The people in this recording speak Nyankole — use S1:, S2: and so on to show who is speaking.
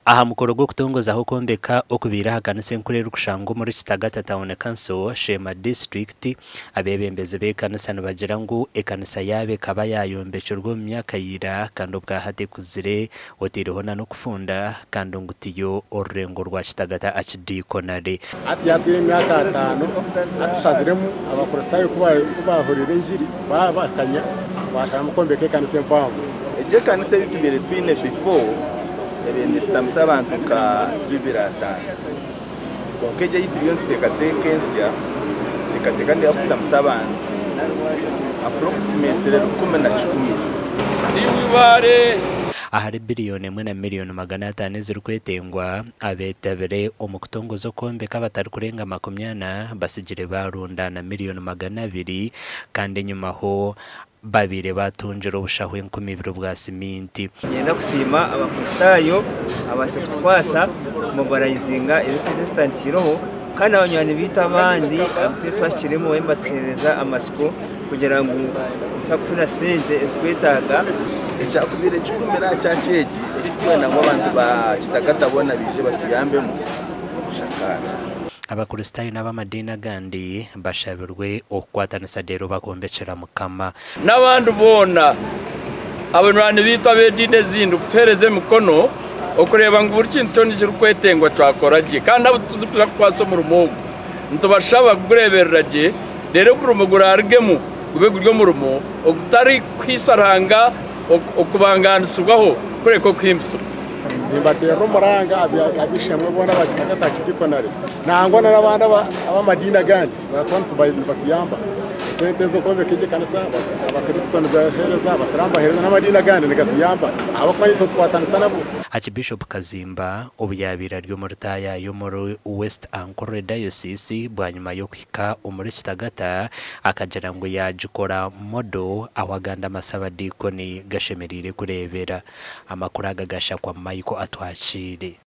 S1: Aha mukoro gw'okutongozaho okwombeka okubaire aha kanisa enkuru erikushangwa omuri Kitagata Town Council, Sheema District, abeebembezi b'ekanisa nibagira ngu ekanisa yaabo ekaba yaayombekirwe omu myaka ya ira kandi obwahati ekuzire oteireho na n'okufunda kandi ngu tiyo orurengo rwa Kitagata Archdeaconry.
S2: Hati yaatwire emyaka ataano, hati tushaziremu Abakristaayo ku baahuriire engiri baabakanya, twasharamu kwombeka ekanisa empango.
S3: Egyo ekanisa ei tubaire twine before ebaire nesitamisa abantu nka bibiri ataano kwonka egyo ei turiyo nituteekateeka ensya nituteekateeka ngu neeya kusitamisa abantu approximately 1100.
S4: Niiwe ibaare.
S1: Ahari biriyoni emwe na miriyoni 500 ezirikwetengwa, abeetabire omu kutongoza okwombeka abatarikurenga 40 batsigire baarundaana miriyoni 200 kandi enyimaho babaire baatungire obushaho 2000 bwa siminti.
S5: Niinyenda kusiima Abakristaayo ababaasize kutukwasa kumobaraizinga ezo esente ezi tutandikiireho kandi n'abanywani baitu abandi abu turiyo twahikiremu bariyo nibatuheereza amatsiko kugira ngu nitubaasa kufuna sente ezirikwetaaga.
S3: Ekyakubaire kigumire aha kyaki egi ekiturikwenda ngu abantu ba Kitagata boona baije batuyambemu n'okushakaara.
S1: Abakristaayo n'ab'amadiini agandi bashabirwe okukwatanisa reero bakombekyera Mukama.
S4: N'abandi boona abanywani baitu ab'ediini ezindi kutuheereza emikono okureeba ngu buri kintu kyona ekirikwetengwa twakora gye. Kandi abu turikuza kukwatsa omurimo ogu nitubashaba kugureeberera gye reero omurimo guraarugemu gube guri omurimo ogutarikuhaisa Ruhanga okubangaanisibwaho kureka okuhimbisibwa.
S2: Nimbateerera omuranga ab'eishe-emwe boona aba Kitagata Archdeaconry nangwa n'abandi ab'amadiini agandi barikuba nibatuyamba. Esente ez'okwombeka egi ekanisa abakristo nibaheereza, abasiraamu baheereza n'amadiini agandi nigatuyamba ahabw'okuba naitwe tukwatanisa nabo.
S1: Archbishop Kazimba obu yaabaire ari omu rutaayaayo omuri West Ankole Diocese bwanyima y'okuhika omuri Kitagata akagira ngu yaagikora model ahu agandi amasabadiikoni gashemereire kureebera. Amakuru aga gashakwa Michael Atwakiire.